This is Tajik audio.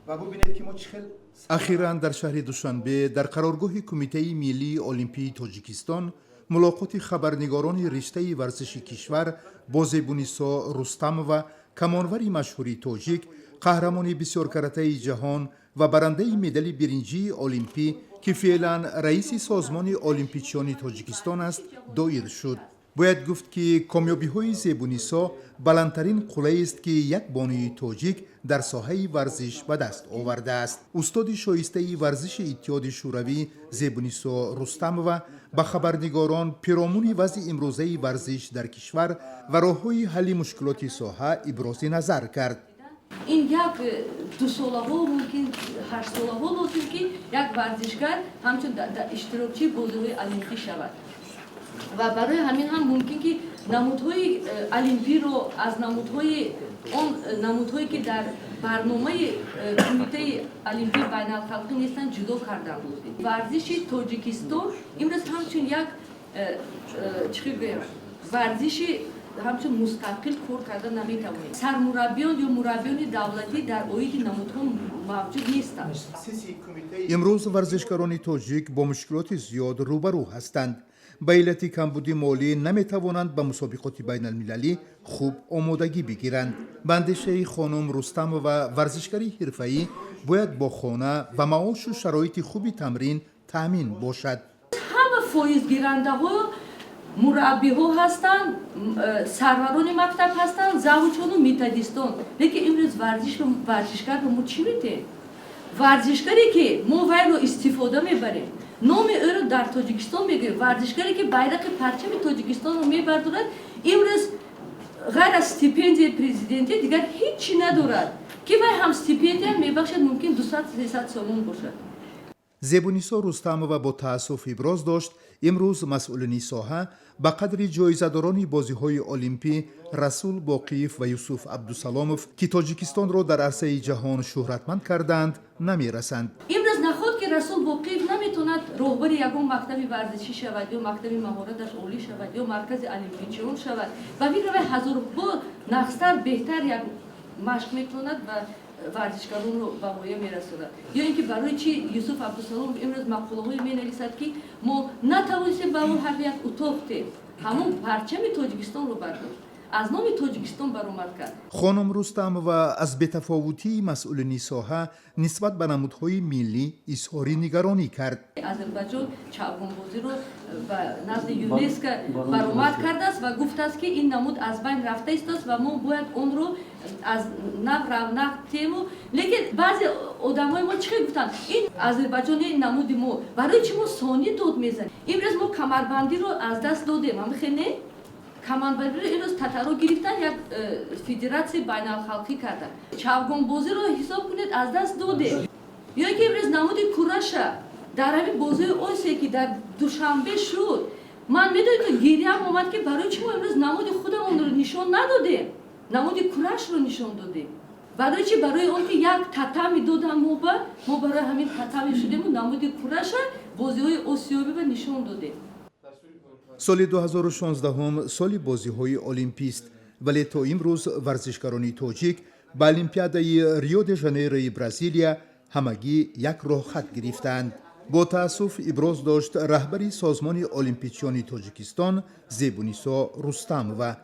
Ва бубинед, ки мо чӣ хел. Ахиран дар шаҳри Душанбе, дар қароргоҳи Кумитаи миллии олимпии Тоҷикистон, мулоқоти хабарнигорони риштаи варзиши кишвар бо Зебунисо Рустамова, камонвари машҳури тоҷик, қаҳрамони бисёркаратаи ҷаҳон ва барандаи медали биринҷии олимпӣ, ки феълан раиси Созмони олимпичиёни Тоҷикистон аст, доир шуд. Бояд гуфт, ки комёбиҳои Зебунисо баландтарин қуллаест, ки як бонуи тоҷик дар соҳаи варзиш ба даст овардааст. Устоди шоистаи варзиши Иттиҳоди Шӯравӣ Зебунисо Рустамова ба хабарнигорон пиромуни вазъи имрӯзаи варзиш дар кишвар ва роҳҳои ҳалли мушкилоти соҳа ибрози назар кард. Ин як дусолаҳо, мумкин ҳаштсолаҳо лозим, ки як варзишгар ҳамчун иштирокчии бозиҳои олимпӣ шавад. Ва барои ҳамин ҳам мумкин, ки намудҳои олимпиро аз намудҳои он намудҳое, ки дар барномаи Кумитаи олимпии байналхалқӣ нестанд, ҷудо кардан лозим. Варзиши Тоҷикистон имрӯз ҳамчун як чӣ гӯям, варзиши ҳамчун мустақил кор карда наметавонем. Сармураббиён ё мураббиёни давлатӣ дар оиди намудҳо мавҷуд нестанд. Имрӯз варзишгарони тоҷик бо мушкилоти зиёд рӯбарӯ ҳастанд. Ба иллати камбуди молӣ наметавонанд ба мусобиқоти байналмилалӣ хуб омодагӣ бигиранд. Ба андешаи хонум Рустамова, варзишгари ҳирфаӣ бояд бо хона ва маошу шароити хуби тамрин таъмин бошад. Ҳама фоизгирандаҳо мураббиҳо ҳастанд, сарварони мактаб ҳастанд, завучону методистон. Лекин имрӯз варзишгарро мо чӣ медиҳем? Варзишгаре, ки мо вайро истифода мебарем, номи ӯро дар Тоҷикистон мегӯем, варзишгаре, ки байрақи парчами Тоҷикистонро мебардорад, имрӯз ғайр аз стипендияи президентӣ дигар ҳеҷ чӣ надорад, ки вай ҳам стипендия мебахшад, мумкин 200-300 сомон бошад. Зебунисо Рустамова бо таассуф иброз дошт, имрӯз масъулини соҳа ба қадри ҷоизадорони бозиҳои олимпӣ Расул Боқиев ва Юсуф Абдусаломов, ки Тоҷикистонро дар арсаи ҷаҳон шӯҳратманд кардаанд, намерасанд. Имрӯз наход, ки Расул Боқиев наметавонад роҳбари ягон мактаби варзишӣ шавад ё мактаби маҳораташ олӣ шавад ё маркази олимпичиён шавад. Ба фикри вай ҳазорбор нағзтар, беҳтар як машқ метавонад ва варзишгаронро ба воя мерасонад. Ё ин ки барои чи Юсуф Абдусаломов имрӯз мақолаҳое менависад, ки мо натавонистем ба ӯ ҳар як утоқ тем? Ҳамон парчами Тоҷикистонро бардошт, аз номи Тоҷикистон баромад кард. Хонум Рустамова аз бетафовутии масъулини соҳа нисбат ба намудҳои миллӣ изҳори нигаронӣ кард. Озарбайҷон чавгонбозиро ба назди ЮНЕСКО баромад кардааст ва гуфтааст, ки ин намуд аз байн рафта истааст ва мо бояд онро аз нав равнақ тему. Лекин баъзе одамои мо чӣ хел гуфтанд: ин Озарбайҷон, ин намуди мо, барои чӣ мо сонӣ дод мезанем? Имрӯз мо камарбандиро аз даст додем, ҳамихел не? Камарбандиро имрӯз татаро гирифтан, як федератсияи байналхалқӣ карданд. Чавгонбозиро ҳисоб кунед, аз даст додем. Ё ки имрӯз намуди кураша дар ҳамин бозиҳои Осия, ки дар Душанбе шуд, ман медонед, ки гирьям омад, ки барои чӣ мо имрӯз намуди худамонро нишон надодем, намуди курашро нишон додем? Барои чӣ? Барои он ки як татами додам мо ба мо, барои ҳамин татами шудему намуди кураша бозиҳои осиёбиба нишон додем. Соли 2016 соли бозиҳои олимпист, вале то имрӯз варзишгарони тоҷик ба Олимпиадаи Рио де Жанейрои Бразилия ҳамагӣ як роҳхат гирифтаанд, бо таассуф иброз дошт раҳбари Созмони олимпичиёни Тоҷикистон Зебунисо Рустамова.